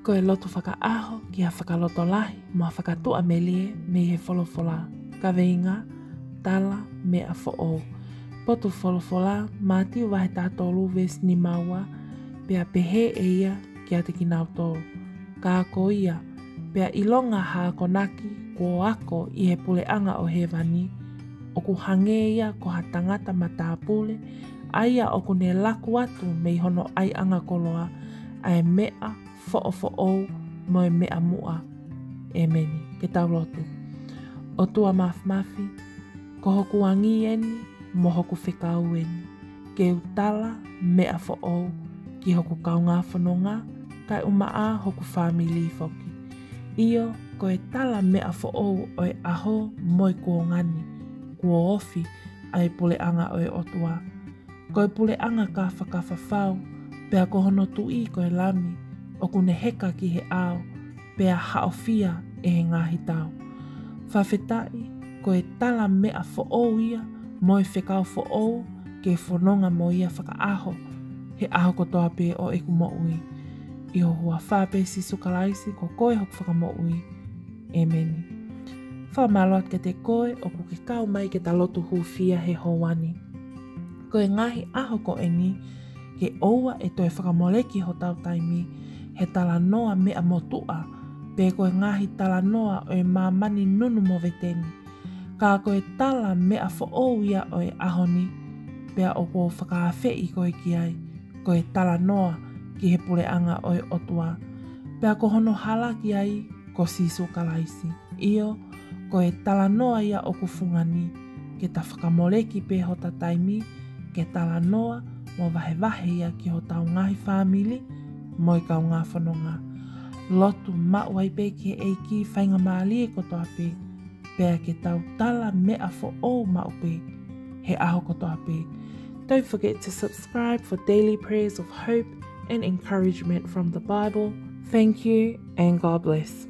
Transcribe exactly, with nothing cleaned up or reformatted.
Ko e lotu fakaʻaho ki ha fakalotolahi mo ha fakatuʻamelie mei he folofola. Kaveinga: Tala meʻa foʻou. Potu folofola: Mātiu vahe taha tolu veesi nima ua. Pea pehē ʻe ia kiate kinautolu: Ka ko ia, pea ʻilonga ha akonaki kuo ako ʻi he puleʻanga ʻo hēvani, ʻoku hangē ia ko ha tangata matāpule, ʻa ia ʻoku ne laku atu mei hono ʻaiʻanga koloa ʻa e meʻa foʻofoʻou mo e meʻa muʻa. ʻEmeni. Ke tau lotu. ʻOtua Māfimafi, ko hoku angi eni mo hoku fekau eni ke u tala meʻa foʻou ki hoku kaungā fononga, kaeʻumaʻā hoku fāmili foki. ʻIo, ko e tala meʻa foʻou ʻo e ʻaho mo e kuonga ni, kuo ofi ʻa e puleʻanga ʻo e ʻOtua. Ko e puleʻanga kāfakafa fau, pea ko hono tuʻi ko e Lami, ʻoku ne heka ki he ʻao, pea haʻofia ʻe he ngaahi tau. Fakafetaʻi, ko e tala meʻa foʻou ia mo e fekau foʻou ke fononga mo ia fakaʻaho he ʻaho kotoa pē ʻo ʻeku moʻui. ʻI ho huafa pē, Sīsū Kalaisi, ko koe hoku Fakamoʻui. ʻEmeni. Fakamālō atu kiate koe ʻoku ke kau mai ke ta lotu hūfia he houa ni. Ko e ngaahi ʻaho ko eni, ke ʻoua ʻe toe fakamoleki hotau taimi he talanoa meʻa motuʻa, pe ko e ngaahi talanoa ʻo e māmani nunu movete ni. Ka ko e tala meʻa foʻou ia ʻo e ʻaho ni, pea ʻoku ou fakaafeʻi koe ki ai, ko e talanoa ki he puleʻanga ʻo e ʻOtua. Pea ko hono hala ki ai, ko Sīsū Kalaisi. ʻIo, ko e talanoa ia ʻoku fungani, ke ta fakamoleki pē hota taimi ke talanoa mo vahevahe ia ki hotau ngaahi fāmili mo e kaungā fononga. Lotu maʻu ai pē ki he ʻEiki faingamālie kotoa pē, pea ke tau tala meʻa foʻou maʻu pē he ʻaho kotoa pē. Don't forget to subscribe for daily prayers of hope and encouragement from the Bible. Thank you and God bless.